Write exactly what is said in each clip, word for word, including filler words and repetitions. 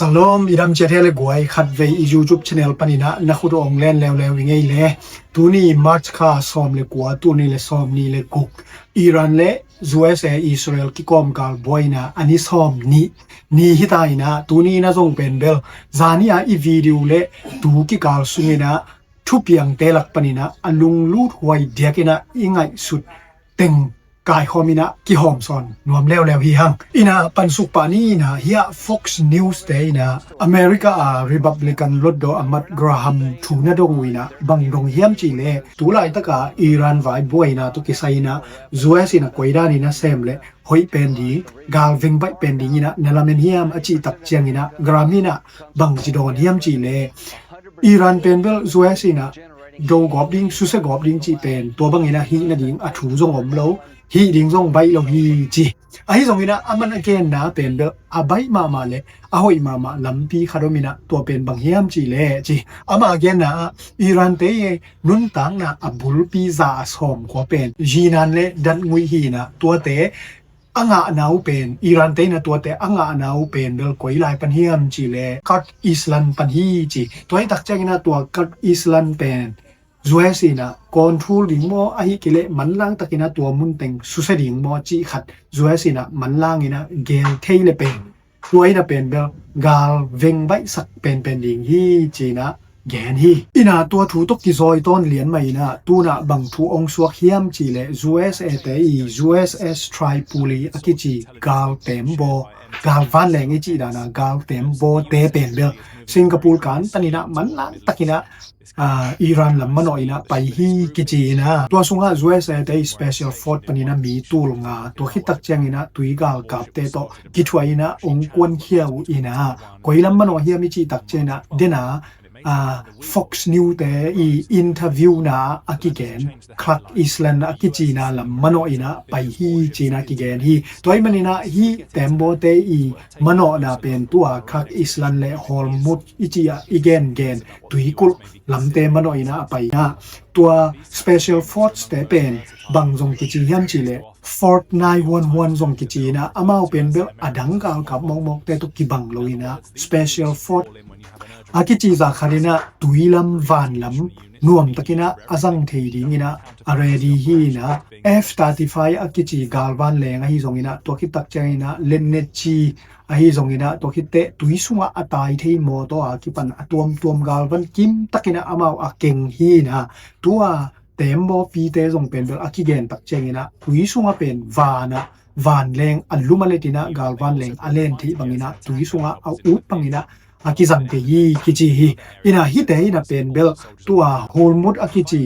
Shalom, i dam ciat hi le guai, khatvei i YouTube channel panin ah na khut uh ong len leuleu i ngei le. Tuni March kha sawm le kua, tuni le sawm ni le guk, Iran le U S A Israel kikawmkal buaina a ni sawm nih ni hi ta in ah, tuni na zong pen bel zani a i video le tu kikal sungin ah thupiangte lak panin ah a lunglut huai diakin ah i ngaihsut teng kaikhawm in ah kihawm sawn nuam leuleu hi hang. In ah pansuk pah ni in ah hiah Fox News te in ah America a Republican lotdaw a Matt Graham thu na dong uh in ah bang dong hiam cih le, tu laitak a Iran vai buaina tawh kisai in ah U S in ah koidan in ah sem le hoih pen ding, gal veng baih pen ding in ah na lamen hiam a cih tak ciangin ah Graham in ah bang ci dawn hiam cih le, Iran pen bel U S in ah do gawp ding, susia gawp ding cih pen tua bangin ah hih nading a thu zong om lo, hih ding zong baih lo hi ci. Ahi zongin ah aman a genna pen bel a baih mahmah le a hoih mahmah lampi khat om in ah, tua pen bang hiam cih le ci. Ama a genna ah Iran te i nuntakna a bulpi za a sawm kua pen zinan le datnguih hi in ah, tuate a ngahna uh pen, Iran te in ah tuate a ngahna uh pen bel koi lai pan hiam cih le Kurd Island pan hi ci. Tua hi tak ciangin ah tua Kurd Island pen U S in ah control ding maw, ahi kei le manlang takin ah tua mun teng susia ding maw cih khat U S in ah manlang in ah gel thei le pen, tua in ah pen bel gal veng baihsak penpen ding hi ci in ah gen hi. In ah tua thu tawh kizawi tawn lian mah in ah, tu in ah bang thu ong suak hiam cih le, U S A te i U S S Tripoli a kici gal tembaw, gal vanleng i cih dan a gal tembaw te pen bel Singapore kan tan in ah manlang takin ah, ah, Iran lam manawh in ah pai hi kici in ah, tua sungah U S A te i special force panin ah mi tul nga, tua khit tak ciangin ah tui galkapte tawh kithuah in ah ong kuankhia uh in ah, koi lam manawh hiam i cih tak ciangin ah, den a, ah, Fox News te i interview na a kigen Kurd Island a kicina lam manawh in ah pai hi ci in ah kigen hi. Tua ahih manin ah hih tembaw te i manawhna pen tua Kurd Island le Hormuz i ci a i gengen tuikulh lamte manawh in ah a pai in ah, tua special force te pen bang zong kici hiam cih le, Force nine one one zong kici in ah, amau pen bel a dang galkap mawkmawkte tawh kibang lo in ah, special force a kici zah khat in ah tui lam van lam nuam takin ah a zang thei ding in ah a ready hi in ah, F thirty-five a kici galvan leng ahi zongin ah, tua khit tak ciangin ah letnet ci ahi zongin ah, tua khit teh tui sungah a tai thei mawtaw a kipan a tuamtuam galvan kim takin ah amau a keng hi in ah, tua tembawpite zong pen bel a kigen tak ciangin ah tui sungah pen van ah, vanleng a lum a let in ah galvanleng a len theih bangin ah tui sungah a ut bangin ah a kizang thei hi kici hi. In ah hihte in ah pen bel tua Hormuz a kici,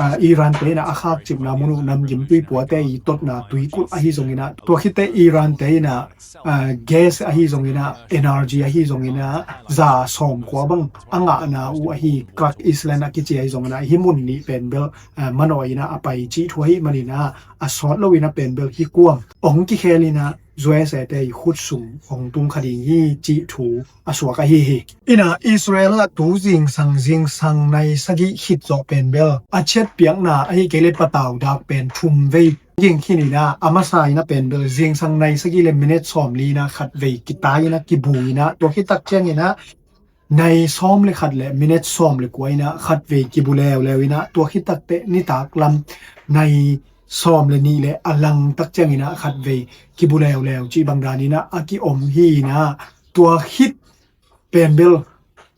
ah, Iran te in ah a khakcipna mun uh namgimtui puate i totna tuikulh ahi zongin ah, tua khit teh Iran te in ah, ah, gas ahi zongin ah, energy ahi zongin ah, za sawm kua bang a ngahna uh ahi Kurd Island a kici ahi zongin ah, hih mun nih pen bel, ah, manawh in ah a pai cih thu ahih manin ah, a sawt lo in ah pen bel hih kuam ong kikhel in ah U S A te i khut sung ong tung kha ding hi cih thu a suak ahi hi. In ah Israel ah tu zingsang, zingsang nai sagih khit zawh pen bel a ciatpiakna ahi kei le patau dak pen thum vei ging khin in ah, a masa in ah pen bel zingsang nai sagih le minute sawm li in ah khat vei kitai in ah kibu in ah, tua khit tak ciangin ah nai sawm le khat le minute sawm le kua in ah khat vei kibu leuleu in ah, tua khit tak teh nitak lam nai sawm le nih le a lang tak ciangin ah khat vei kibu leuleu cih bang dan in ah a ki-om hi in ah, tua khit pen bel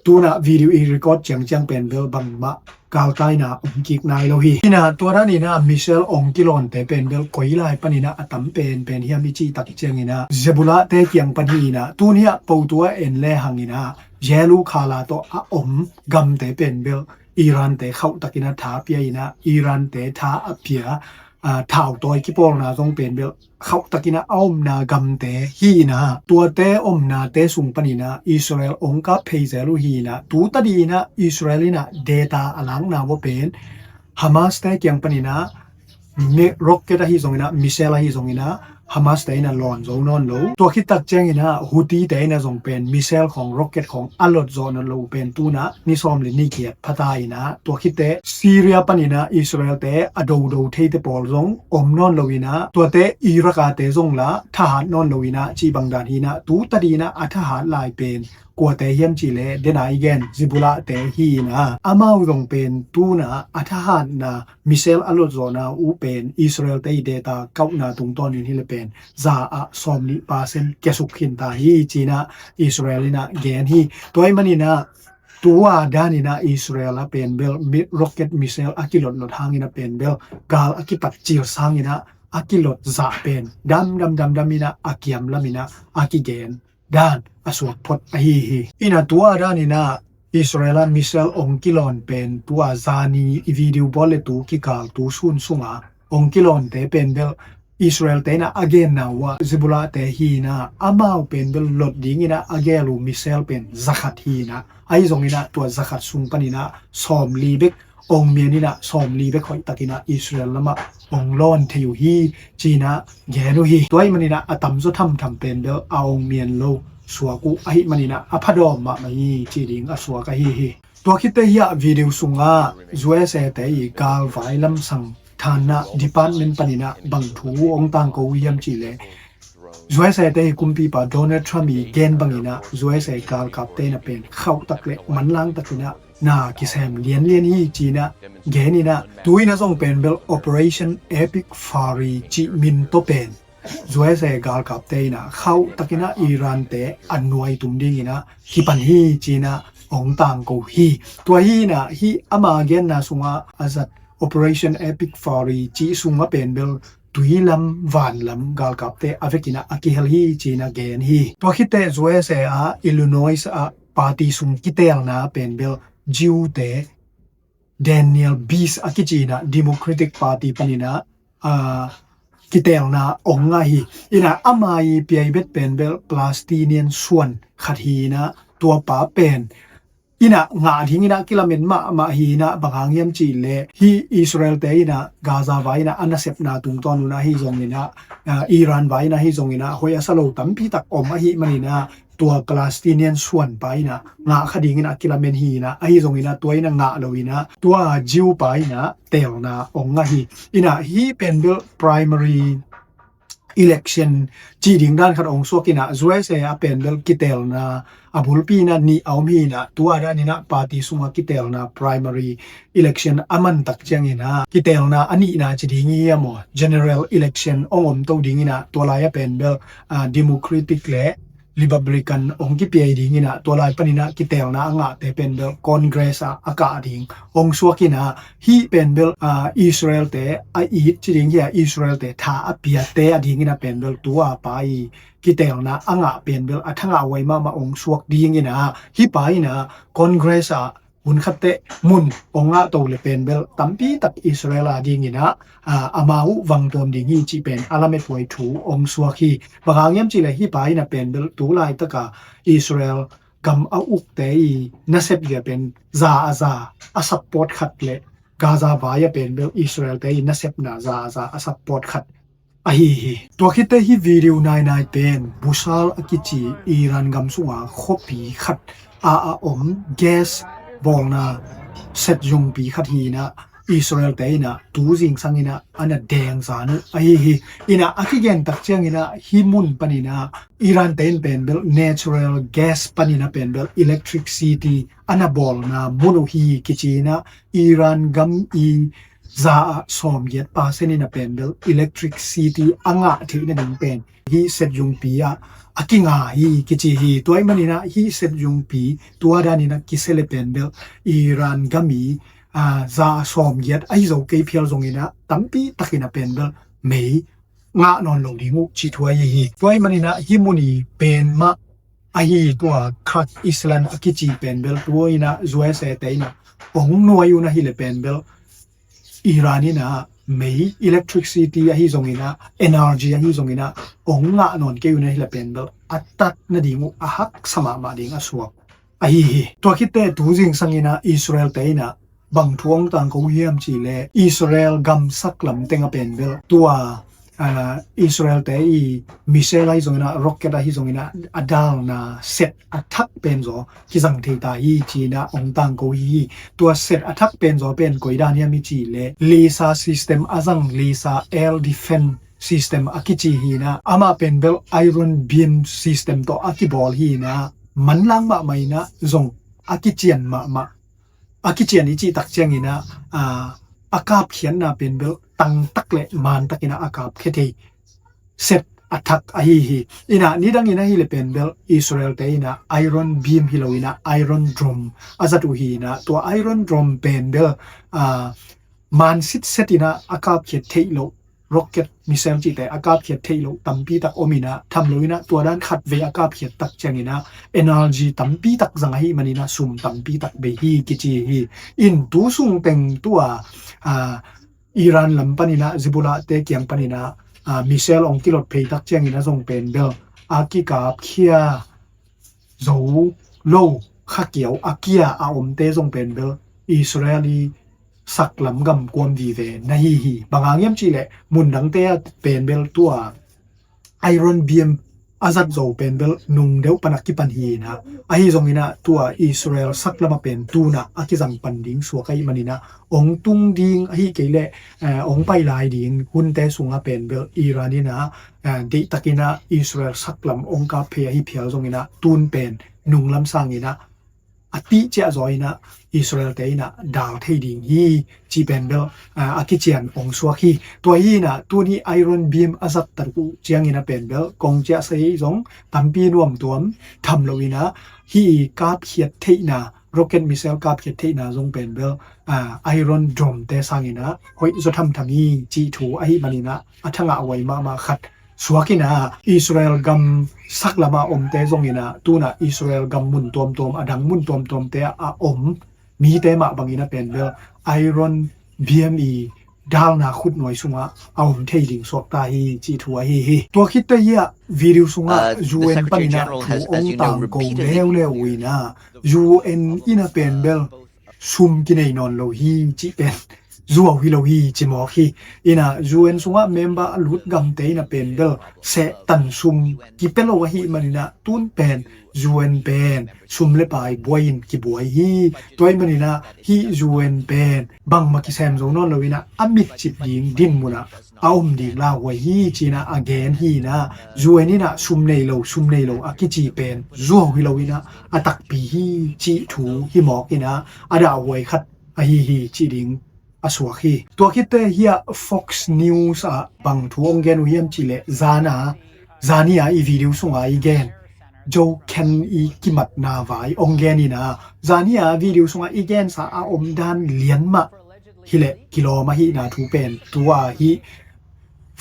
tu in ah video i record ciangciang pen bel bangmah galtaina om kik nai lo hi. In ah tua dan in ah missile ong kilawnte pen bel koi lai pan in ah a tam penpen hiam i cih tak ciangin ah Hezbollah te kiang pan hi in ah, tuni ah po tua en le hang in ah Jeru khala tawh a om gamte pen bel Iran te khauh takin ah tha pia in ah, Iran te tha a pia, ah, thautawi kipawlna zong pen bel khauh takin ah a omna gamte hi in ah, tuate omnate sung panin ah Israel ong kap phei zel uh hi in ah, tu tadi in ah Israel in ah data a lakna uh pen Hamas te kiang panin ah mi-, rocket ahi zongin ah, missile ahi zongin ah, Hamas te in ah lawn zo nawn lo. Tua khit tak ciangin ah Houthi te in ah zong pen missile khawng, rocket khawng a lot zawh nawn lo uh pen tu in ah ni sawm le ni giat pha ta in ah, tua khit teh Syria panin ah Israel te a dodo theite pawl zong om nawn lo in ah, tuate Iraq a te zong la thahat nawn lo in ah cih bang dan hi in ah, tu tadi in ah a thahat lai pen kuate hiam cih leh, dena i gen Hezbollah te hi in ah, amau zong pen tu in ah a thahatna, missile a lot zawhna uh pen Israel te i data kauhna tungtawnin hi leh pen za ah sawmnih percent kiasuk khin ta hi ci in ah Israel in ah gen hi. Tua ahih manin ah tua dan in ah Israel ah pen bel mi-, rocket missile a kilotlot hangin ah pen bel gal a kipat cil sangin ah a kilot zah pen dam dam dam dam in ah a kiam lam in ah a kigen dan a suak phot ahi hi. In ah tua dan in ah Israel ah missile ong kilawn pen tua zani i video bawl leh tu kikal tu sun sungah ong kilawnte pen bel Israel te in ah a genna uh ah Hezbollah te hi in ah, amau pen bel lot dingin ah a gel uh missile pen zakhat hi in ah, ahi zongin ah tua zakhat sung panin ah sawmli bek ong mian in ah sawmli bek hoihtakin ah Israel lamah ong lawn thei uh hi ci in ah gen uh hi. Tua ahih manin ah a tamzaw thamtham pen bel a ong mian lo suak uh ahih manin ah a phadawm mahmah hi ci ding a suak ahi hi. Tua khit teh hiah video sungah U S A te i galvai lamsang thanna department panin ah bang thu ong tangko uh hiam cih leh, U S A te i kumpipa Donald Trump i gen bangin ah U S A galkapte in ah pen khauhtak leh manlangtakin ah na kisem lianlian hi ci in ah gen in ah, tu in ah zong pen bel Operation Epic Fury cih min tawh pen U S A galkapte in ah khauhtakin ah Iran te a nuai tum dingin ah kipan hi ci in ah ong tangko hi. Tua hi in ah hih ama genna sungah a zat Operation Epic Fury cih sungah pen bel tui lam van lam galkapte a vekin ah a kihel hi ci in ah gen hi. Tua khit teh U S A ah Illinois ah party sung kitelna pen bel Jew te Daniel Beast a kici in ah Democratic Party panin ah, ah, kitelna ong ngah hi. In ah ama i piai bet pen bel Palestinian suan khat hi in ah tua pa pen in ah ngah dingin ah kilamen mahmah hi in ah, bang hang hiam cih leh hih Israel te in ah Gaza vai in ah a nasepna tungtawn un ah ahi zongin ah, ah, Iran vai in ah ahi zongin ah hoih a sa lo tampi tak om ahih manin ah tua Palestinian suan pa in ah ngah kha dingin ah kilamen hi in ah, ahi zongin ah tua in ah ngah lo in ah tua Jew pa in ah telna ong ngah hi. In ah hih pen bel primary election cih ding dan khat ong suak in ah U S A ah pen bel kitelna a bulpi in ah nih a om hi in ah, tua dan in ah party sungah kitelna primary election a man tak ciangin ah kitelna a nihna ci ding hi a maw, general election ong om to dingin ah tua lai ah pen bel, ah, Democratic leh Republican ong kipiai dingin ah tua lai panin ah kitelna a ngahte pen bel Congress ah a kah ding ong suak in ah, hih pen bel, ah, Israel te a it ci ding hi a, Israel te tha a piate a dingin ah pen bel tua pa i kitelna a ngah pen bel a thangah huai mahmah ong suak dingin ah, hih pa in ah Congress ah hun khat teh mun ong ngah to leh pen bel tampi tak Israel a dingin ah, ah, amau vangtuam ding hi cih pen a lamet huai thu ong suak hi. Bang hang hiam cih leh hih pa in ah pen bel tu laitak ah Israel gam a ukte i nasep zia pen za a za a support khat leh Gaza vai ah pen bel Israel te i nasepna za a za a support khat ahi hi. Tua khit teh hih video nainai pen Bushehr a kici Iran gam sunga khuapi khat a a om gas bawlna set zungpi khat hi in ah, Israel te in ah tu zingsang in ah a na deng zan uh ahi hi. In ah a kigen tak ciangin ah hih mun panin ah Iran te in pen bel natural gas panin ah pen bel electricity a na bawlna mun uh hi kici in ah, Iran gam i za ah sawmgiat percent in ah pen bel electricity a ngah theih nading pen hih set zungpi ah a kinga hi kici hi. Tua ahih manin ah hih set zungpi tua dan in ah kisia leh pen bel Iran gam i, ah, za ah sawmgiat ahi zo kei phial zongin ah tampi takin ah pen bel mei ngah nawn lo ding uh cih thu ahi hi. Tua ahih manin ah hih mun i pen mah ahi tua Kyrgyzstan a kici pen bel tua in ah U S A te in ah ong nuai un ahih leh pen bel Iran in ah mei electricity ahi zongin ah energy ahi zongin ah ong ngah nawn kei un ahih leh pen bel a tat nading uh a haksa mahmah ding a suak ahi hi. Tua khit teh tu zingsang in ah Israel te in ah bang thu ong tangko uh hiam cih leh Israel gamsak lam teng ah pen bel tua, ah, Israel te i missile ahi zongin ah rocket ahi zongin ah a dalna set a thak pen zaw kizang thei ta hi ci in ah ong tangko uh hi. Tua set a thak pen zaw pen koi dan hiam i cih leh laser system a zang laser air defense system a kici hi in ah, amah pen bel iron beam system tawh a kibawl hi in ah, manlang mahmah inah zong a kician mahmah, a kician i cih tak cianginah a, a kapkhiatna pen bel tangtak le mantakinah a kapkhia thei set a thak ahi hi. Inah nidangin ahi le pen bel Israel te inah Iron Beam hi lo inah Iron Dome a zat uh hi inah tua Iron Dome pen bel a, man sitset inah a kapkhiat theih loh rocket missile cihte a kapkhiat theih loh tampi tak om inah tham lo inah tua dan khatvei a kapkhiat tak cianginah energy tampi tak zang ahi maninah sum tampi tak bei hi kici hi. In tu sung teng tua a, Iran lam paninah Hezbollah te kiang paninah a, missile ong kilot phei tak cianginah zong pen bel a kikapkhia zo lo khakiau a kia a omte zong pen bel Israel i saklam gam kuam vive na hi hi. Bang hang hiam cihleh mundangte a pen bel tua Iron Beam a zat zo pen bel nung deuh pan a kipan hi inah ahi zonginah tua Israel saklam a pen tunah a kizang pan ding suak ahi maninah ong tung ding ahi kei leh eh, ong pai lai ding hunte sungah pen bel Iran inah eh, deihtakinah Israel saklam ong kap phei ahi phial zonginah tun pen nunglam sanginah a tih ciah zaw inah Israel te inah dal thei ding hi ci pen bel a, a kician ong suak hi. Tua hi inah tun hi Iron Beam a zat tak uh cianginah pen bel kong ciah sa hi zong tampi nuamtuam tham lo inah hi i kapkhiat theihna rocket missile kapkhiat theihna zong pen bel a, Iron Dome te sanginah hoih zaw thamtham hi cih thu ahi maninah a thangah huai mahmah khat suak inah Israel gam saklama omte zonginah tunah Israel gam mun tuamtuam a dang mun tuamtuamte a om mite mah bangin a pen bel Iron Beam i dalna khutnuai sungah a om thei ding suak ta hi cih thu ahi hi. Tua khitte hiah video sungah U N paninah thu ong tangko leuleu uh inah U N inah pen bel sum kinei nawn lo hi cih pen zuau hi lo hi ci mawk hi. Inah U N sungah member a lut gamte inah pen bel sehtan sum kipia lo ahi maninah tun pen U N pen sum le pai buai in kibuai hi. Tua ahi maninah hih U N pen bangmah kisem zo nawn lo inah a mitcip ding dinmunah a om ding lauhuai hi cinah a gen hi inah U N inah sum nei lo sum nei lo a kici pen zuau hi lo inah a takpi hi cih thu hi mawk inah a dahhuai khat ahi hi cih ding a suak hi. Tua khitte hiah Fox News ah bang thu ong gen uh hiam cihleh zana zani a i video sunga i gen Joe Kent i kimatna vai ong gen inah zani a video sunga i gensa a omdan lian mah hileh kilawm ahihna thu pen tua hi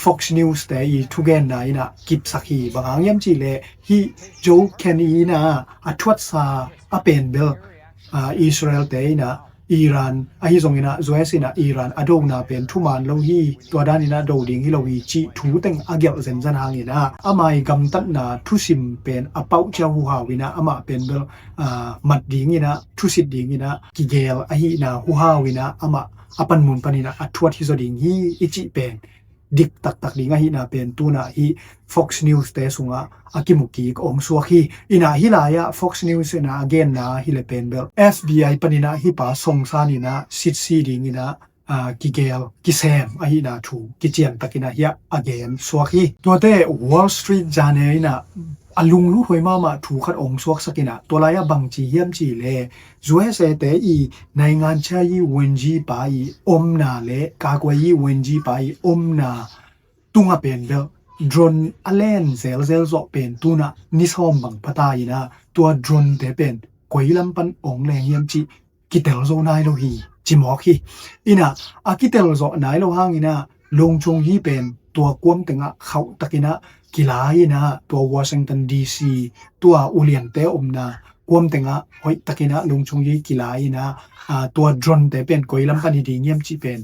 Fox News te i thugenna inah kipsak hi. Bang hang hiam cihleh hih Joe Kent inah a thuatsa a pen bel a, Israel te inah Iran ahi zonginah U S inah Iran a dona pen thuman lo hi. Tua daninah do ding hi lo hi cih thu teng a gelh zenzen hanginah ama i gamtatna thusim pen a pauh ciau huhau inah amah pen bel a, mat dinginah thusit dinginah kigel ahihna huhau inah amah a panmun paninah a thuat hi zaw ding hi i cih pen dik taktak ding ahihna pen tunah hih Fox News te sungah a kimukik ong suak hi. Inah hih lai-ah Fox News inah a genna hileh pen bel F B I paninah hih pa songsan inah sitsi dinginah a, kigel kisem ahihna thu kiciantakinah hiah a gen suak hi. Tuate Wall Street Journal inah a lunglut huai mahmah thu khat ong suaksak inah tua lai-ah bangci hiam cihleh U S A te i nainganchia i wenji pa i omna le kakuai i wenji pa i omna tungah pen bel drone a len zelzel zawh pen tunah ni sawm bang pata inah tua drone te pen koi lam pan ong leng hiam cih kitel zo nai lo hi ci mawk hi. Inah a kitel zawh nai lo hanginah lungchung hi pen tua kuam tengah khauh takinah kila inah tua Washington D C tua uliante omna kuam tengah hoih takinah lungchung hi kila inah a, tua drone te pen koi lam pan hi ding hiam cih pen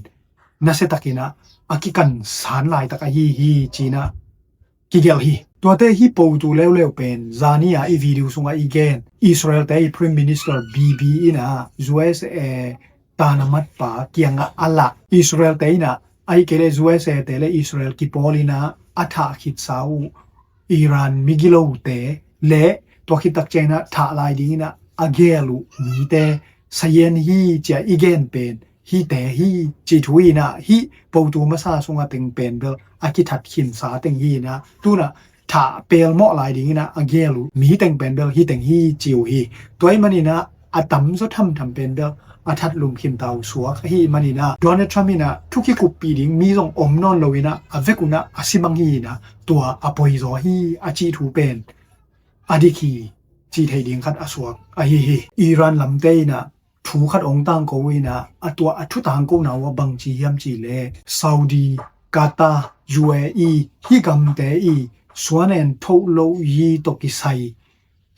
nasia takinah a kikan san laitak ahi hi cinah kigelh hi. Tuate hi potu leuleu pen zani a i video sungah i gen Israel te i Prime Minister Bibi inah U S A tanamat pa kiangah a lah Israel te inah ahi kei le U S A te le Israel kipawl inah a thah khitsa uh Iran migilote le tua khittak cianginah thah lai dinginah a gel uh mite sayen hi cia i gen pen hite hi ci thu inah hih potu masa sunga teng pen bel a kithat khinsa teng hi inah tunah thah pelmawh lai dingin ah a gel uh mi teng pen bel hi teng hi ci uh hi. Tua ahih manin ah a tamzaw thamtham pen bel a that lum khinta uh suak ahih manin ah Donald Trump in ah thu kikuppih ding mi zong om nawn lo in ah a vek un ah a si mang hi in ah tua a poi zaw hi a cih thu pen a dik hi cih theih ding khat a suak ahi hi. Iran lamte in ah thu khat ong tangko uh in ah a tua a thu tangkona uh ah bangci hiam cih leh Saudi, Qatar, U A E hih gamte i suan en thoh lo yi tawh kisai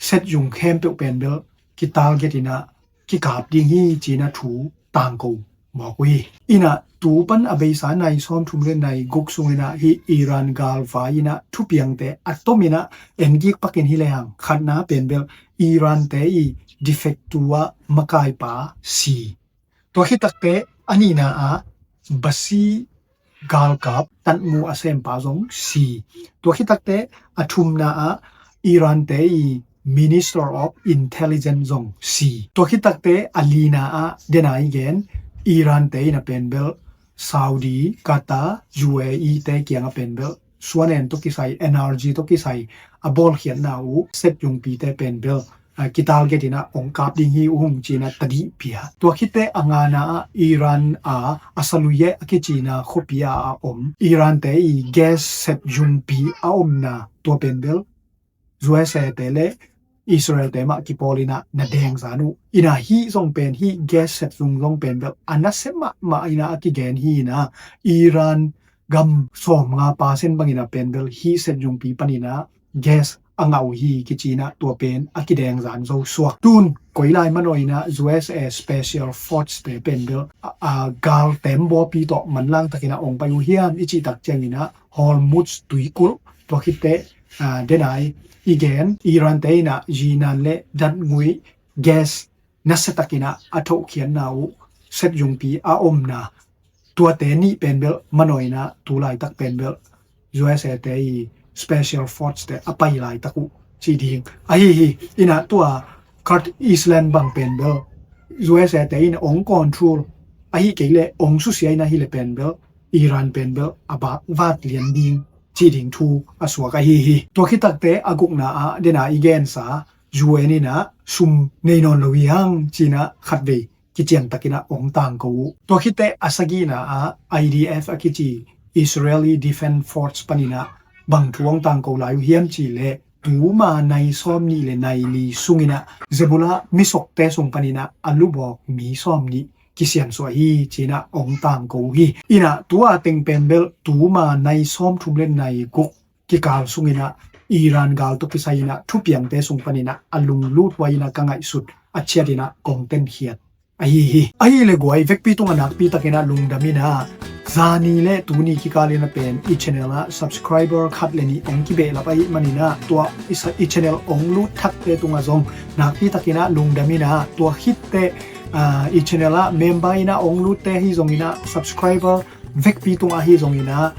set yung khempeuh pen bel kitarget in ah kikap ding hi ci in ah thu tangko mawk uh hi. In ah tu pan a beisa nai sawmthum le nai guk sung in ah hih Iran galvai in ah thupiangte a tom in ah en gik pakin hi lehang khatna pen bel Iran-te i de facto ah makaipa si. Tua khit takteh a nihna ah basi galkap tatmu a sempa zong si. Tua khit takteh a thumna ah Iran-te i Minister of Intelligence zong si. Tua khit takteh a lina ah dena i gen Iran-te in a pen bel Saudi, Qatar, U A E te kiang a pen bel suan en tawh kisai, energy tawh kisai a bawlkhiatna uh set yungpite pen bel a kitarget in ah ong kap ding hi uh hong ci in ah tadih pia. Tua khit teh a ngana ah Iran a a saluyeh a kici na khuapi ah a om Iran-te i gas set yungpi a omna tua pen bel U S A te le Israel-te mah kipawl in ah na dengzan uh. In ah hih zong pen hih gas set yung zong pen bel a nasia mahmah in ah a kigen hi in ah Iran gam sawmnga percent bangin ah pen bel hih set yungpi panin ah gas a ngah uh hi kici in ah tua pen a kidengzan zo suak. Tun koi lai manaw in ah U S A Special Force te pen bel a, a gal tembawpi tawh manlang takin ah ong pai uh hiam i cih tak ciangin ah Hormuz tuikulh tua khit teh a, dena i gen Iran-te in ah yinan le datngui gas nasia takin ah a thohkhiatna uh set yungpi a omna tuate nih pen bel manaw in ah tu laitak pen bel U S A te i Special Force te a pai laitak uh ci ding ahi hi. In ah tua Kurd Island bang pen bel U S A te in ong control ahi kei le ong susia in ahi le pen bel Iran pen bel a bak vat lian ding ci ding thu a suak ahi hi. Tua khit takteh a gukna ah dena i gensa U N in ah sum nei nawn lo hi hang ci in ah khatvei kician takin ah ong tangko uh. Tua khit teh a sagihna ah I D F a kici Israeli Defense Force panin ah bang thu ong tangko lai uh hiam cih leh tuma nai sawmnih le nai li sungin ah Hezbollah misokte sung panin ah a lubawk mi sawmnih kisiansuah hi ci in ah ong tangko uh hi. In ah tua teng pen bel tuma nai sawmthum le nai guk kikal sungin ah Iran gal tawh kisai in ah thupiangte sung panin ah a lunglut huai in ah ka ngaihsut a ciat in ah kong tenkhiat ahi hi. Ahi le guai, vekpi tungah nakpi takin ah lungdam in ah zani le tuni kikal in ah pen i channel ah subscriber khat le nih ong kibehlap ahih manin ah tua i sa-, i channel ong lut thakte tungah zong nakpi takin ah lungdam in ah tua khit teh, ah, i channel ah member in ah ong lutte hi zongin ah subscriber vekpi tungah hi zongin ah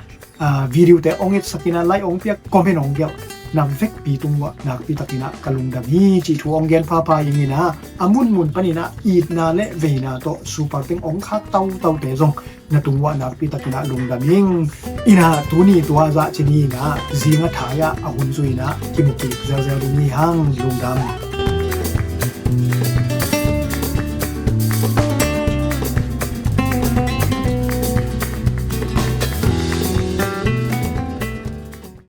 ah, video te ong etsak in ah like ong piak, comment ong gelh na vekpi tung uah nakpi takin ah ka lungdam hi cih thu ong gen phapha ing in ah a munmun panin ah itna le veina tawh super teng ong khak tautaute zong na tung uah nakpi takin ah lungdam ing. In ah tuni tua zah ci ni in ah zing a thai ah a hun zui in ah kimu kik zelzel ding hi hang. Lungdam.